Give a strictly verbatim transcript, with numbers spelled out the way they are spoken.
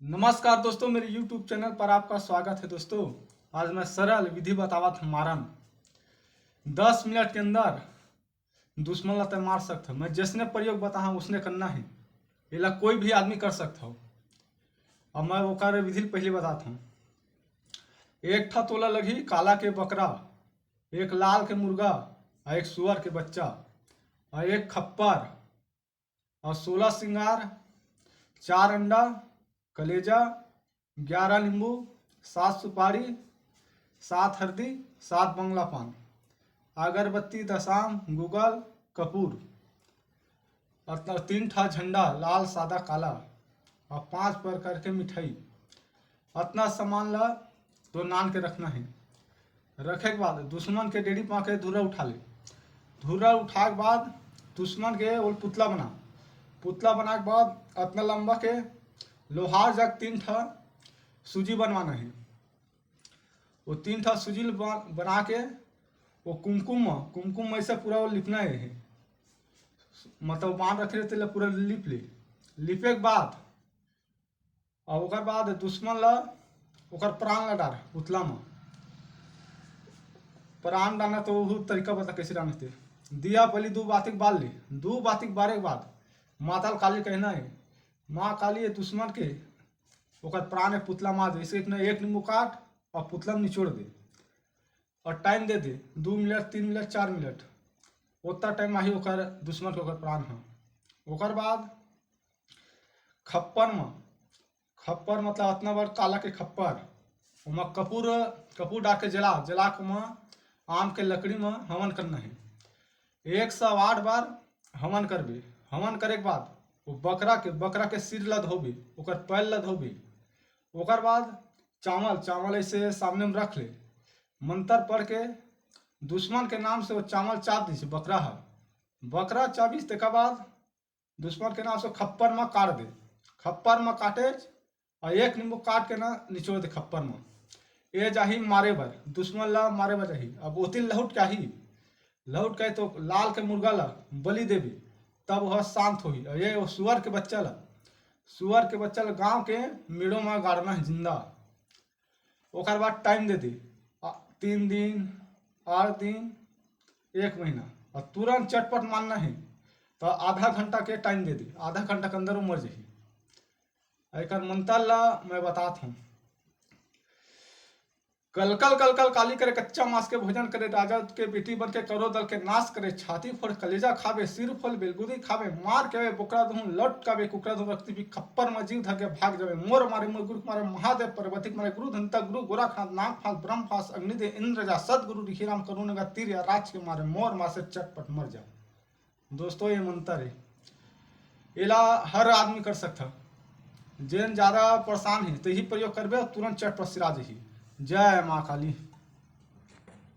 नमस्कार दोस्तों, मेरे YouTube चैनल पर आपका स्वागत है। दोस्तों, आज मैं सरल विधि बतावत हूँ मारन। दस मिनट के अंदर दुश्मन ला तय मार सकत हव। मैं जैसने प्रयोग बताहा उसने करना है, एला कोई भी आदमी कर सकत हव। अब मैं ओकर विधि ल पहले बतात हूँ। एक ठा तोला लगही काला के बकरा, एक लाल के मुर्गा, और एक सुअर के बच्चा, और एक खप्पर, और सोलह सिंगार, चार अंडा, कलेजा, ग्यारह नींबू, सात सुपारी, सात हरदी, सात बंगला पान, अगरबत्ती, दशाम, गुगल, कपूर, और तीन ठा झंडा, लाल, सादा, काला, और पांच प्रकार के मिठाई। अतना सामान ला तो नान के रखना है। रखे के बाद दुश्मन के डेड़ी पा के धुर्रा उठा ले। धुर्रा उठाए के बाद दुश्मन के ओल पुतला बना। पुतला बनाए के बाद अतना लंबा के लोहार जग तीन ठा सूजी बनवाना है। वो तीन ठा सूजी ल बना, बना के वो कुमकुम म, कुमकुम में से पूरा वो लिपना है। मतलब बांध रखे रहते ला पूरा लिप ले। लिपे के बाद, और ओकर बाद दुश्मन ला ओकर प्राण ला डार पुतला म। प्राण डालना तो वो तरीका बता कैसे डालना थे। दिया पहले दो बाती के बार ले, दो बाती के बारे के बाद माता काली कहना है, माँ काली, ये दुश्मन के ओकर प्राण है पुतला मार दे, इसके एक नींबू काट और पुतला में निचोड़ दे और टाइम दे दे, दो मिनट, तीन मिनट, चार मिनट, उतना टाइम आही ओकर दुश्मन के ओकर प्राण ह। ओकर बाद खप्पर म, खप्पर मतलब अतना बड़ काला के खप्पर, ओमा कपूर, कपूर डाल के जला, जला के ओमा आम के लकड़ी म हवन करना है। एक सौ आठ बार हवन करबे। हवन करे के बाद वो बकरा के, बकरा के सिर ला धोबे, ओकर पैर ला धोबे। ओकर बाद चावल, चावल ऐसे सामने में रख ले, मंत्र पढ़ के दुश्मन के नाम से वो चावल चाप दीजिए बकरा ह। बकरा चाबिस तेकर बाद दुश्मन के नाम से खप्पर म काट दे। खप्पर म काटे और एक नींबू काट के ना निचोड़ दे खप्पर म। ए जाही मारे बर, दुश्मन ला मारे बर जाही। अब ओतिन लहुट के आही, लहुट के तो लाल के मुर्गा ला बलि देबे, तब वह शांत होही। और ये वो सुअर के बच्चा ला, सुअर के बच्चा ला गांव के मेड़ो म गाड़ना है जिंदा। ओकर बाद टाइम दे दे, आ, तीन दिन, आठ दिन, एक महीना, और तुरंत चटपट मारना है तो आधा घंटा के टाइम दे दे, आधा घंटा के अंदर वो मर जाही। एकर मंत्र ला मैं बतात हूँ। कलकल कलकल काली करे, कच्चा मांस के भोजन करे, राजा के बेटी बन के करो दल के नाश करे, छाती फोड़ कलेजा खावे, सिर फोड़ बेलगुदी खावे, मार के वे बोकरा दूं, लौट का वे कुकरा दूं, रक्ति भी खप्पर में जीव धर के भाग जावे, मोर मारे मोर गुरु मारे महादेव पार्वती के मारे गुरु धनता गुरु गोरखनाथ नागफास ब्रह्मफास अग्निदेव इंद्र जा सदगुरु रिखीराम करुणा तीर या राज के मारे मोर मार से चटपट मर जा। दोस्तों, ये मंत्र है, एला हर आदमी कर सकता। जेन ज्यादा परेशान है, तो यही प्रयोग करबे, तुरंत चटपट सिरा जही। जय माँ काली।